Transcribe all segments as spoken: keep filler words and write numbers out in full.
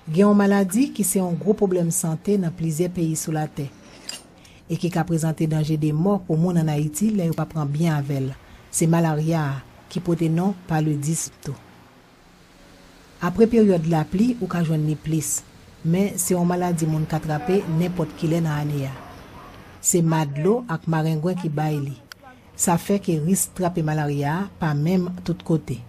Gen yon maladi ki se yon gwo pwoblèm sante nan plizyè peyi sou latè e ki ka prezante danje de mò pou moun ann Ayiti lè yo pa pran byen avè l. Se malarya a, ki pote non paludism tou. Apre peryòd lapli, ou ka jwenn li plis, men se yon maladi moun ka trape nenpòt kilè nan ane a. Se madlo ak marengwen ki bay li. Sa fè ke risk trape malarya a pa menm tout kote.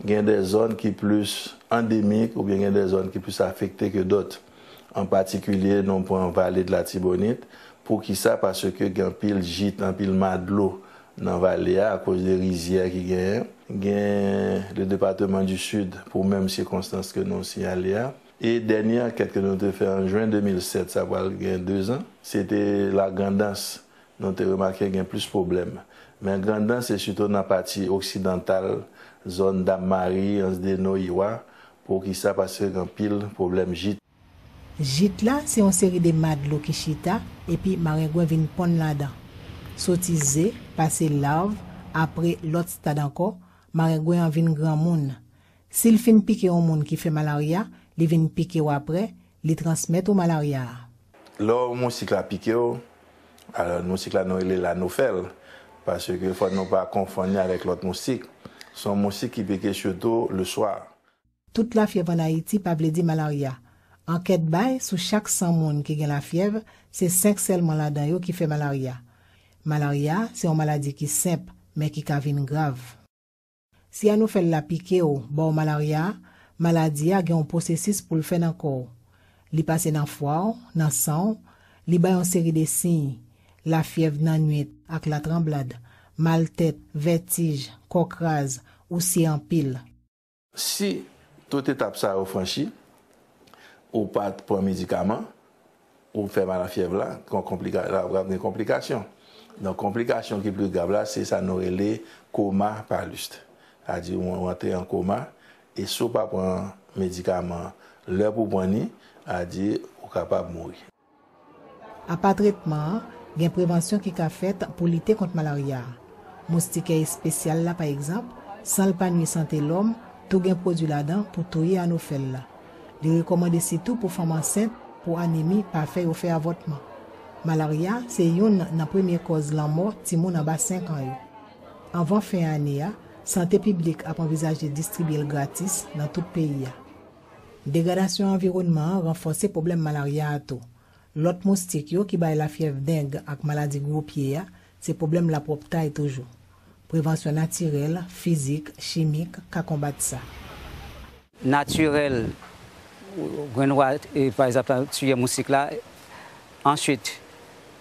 Gen de zòn ki plis andemik oubyen gen de zòn ki plis afekte ke dòt. An patikilye, nou pran Vale de Latibonit. Poukisa? Paske gen anpil jit, anpil madlo nan vale a akoz de rizyè ki genyen. Gen le département du Sud pou menm sikonstans ke nou siyale a. E dènye ankèt ke nou te fè an jen de mil sèt, sa pral gen de zan, se te Lagrandans. Nou te remake gen plis pwoblèm. Men Grandans se sitou nan pati oksidantal, zòn Dam Mari, Anse des Noyes, Iwa. Poukisa? Paske gen anpil pwoblèm jit. Jit la se yon seri de madlo ki chita epi marengwen vin ponn ladan. Soti ze, pase lav, apre lòt stad ankò, marengwen an vin granmoun. Si l fin pike yon moun ki fè malarya, li vin pike w apre, li transmèt ou malarya a. Lè moustik la pike w, alò moustik la nou rele l anofèl, paske fò nou pa konfonn li avèk lòt moustik. Se yon moustik ki pike sitou le swa. Tout lafyèv ann Ayiti pa vle di malarya. Ankèt bay sou chak san moun ki gen lafyèv, se senk sèlman ladan yo ki fè malarya. Malarya se yon maladi ki senp, men ki ka vin grav. Si anofèl la pike w, ba w malarya, maladi a gen yon pwosesis pou l fè nan kò w. Li pase nan fwa w, nan san w, li bay yon seri de siy, lafyèv nan nwit ak latranblad, mal tèt, vètij, kò kraz, ou sye anpil. Si tout etap sa yo franchi, ou pa t pran medikaman, ou fè malanfyèv la, gen konplika-, la, la gen konplikasyon. Donk, konplikasyon ki pli grav la, se sa nou rele koma palust. Sa di, ou, ou antre an koma, e si w pa pran medikaman lè pou pran li, sa di, ou kapab mouri. Apa tretman an, gen prevansyon ki ka fèt pou lite kont malarya a. Moustikè espesyal la, pa egzanp, san l pa nwi sante lòm, tou gen pwodui ladan pou touye anofèl la. Li rekòmande sitou pou fanm ansent, pou anemi pa fè yo fè avòtman. Malarya se youn nan premye kòz lanmò timoun anba senk an yo. Anvan fen ane a, Sante Piblik ap anvizaje distribye l gratis nan tout peyi a. Degradasyon anviwònman an ranfòse pwoblèm malarya a tou. Lòt moustik yo ki bay lafyèv deng ak maladi gwo pye a, se pwoblèm lapwòptay toujou. Prevansyon natirèl, fizik, chimik ka konbat sa. Natirèl, grenn wa, e, pa egzanp, tiye moustik la. Answit,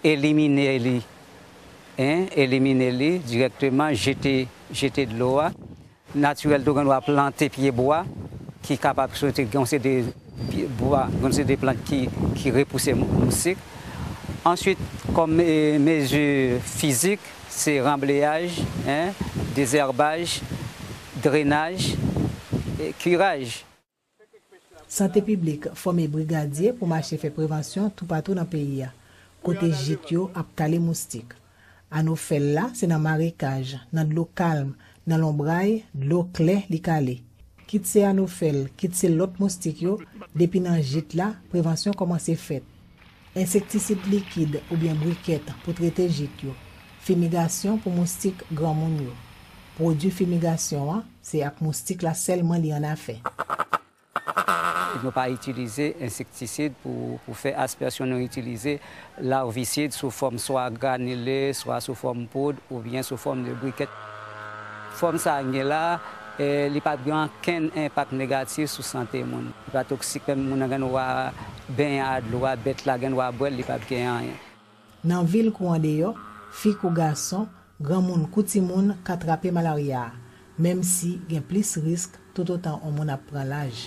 elimine li, en, elimine li dirèkteman, jete, jete dlo a. Natirèl tou, gen dwa plante pye bwa ki kapab sote, gen yon seri de pye bwa, gen yon seri de plant ki, ki repouse mou-, moustik. Answit, kòm, e, mezi fizik, se ranbleyaj, en, dezèbaj, drenaj, e kiraj. Sante Piblik fòme brigadye pou mache fè prevansyon toupatou nan peyi a, kote jit yo ap kale moustik. Anofèl la se nan marekaj, nan dlo kalm, nan lonbray, dlo klè li kale. Kit se anofèl, kit se lòt moustik yo, depi nan jit la, prevansyon kòmanse fèt. Ensektisid likid oubyen brikèt pou trete jit yo. Fimigasyon pou moustik granmoun yo. Pwodui fimigasyon an, se ak moustik la sèlman li annafè. Nou pa itilize ensektisid pou, pou fè aspèsyon, nou itilize larvisid sou fòm swa granile, swa sou fòm poud, oubyen sou fòm de brikèt. Fòm sa a n gen la, e, li p ap gen ankenn enpak negatif sou sante moun. Li pa toksik, menm moun nan gen dwa benyen a dlo a, bèt la gen dwa bwè l, li p ap gen anyen. Nan vil kou andeyò, fi kou gason, granmoun kou timoun ka trape malarya a, menm si gen plis risk toutotan yon moun ap pran laj.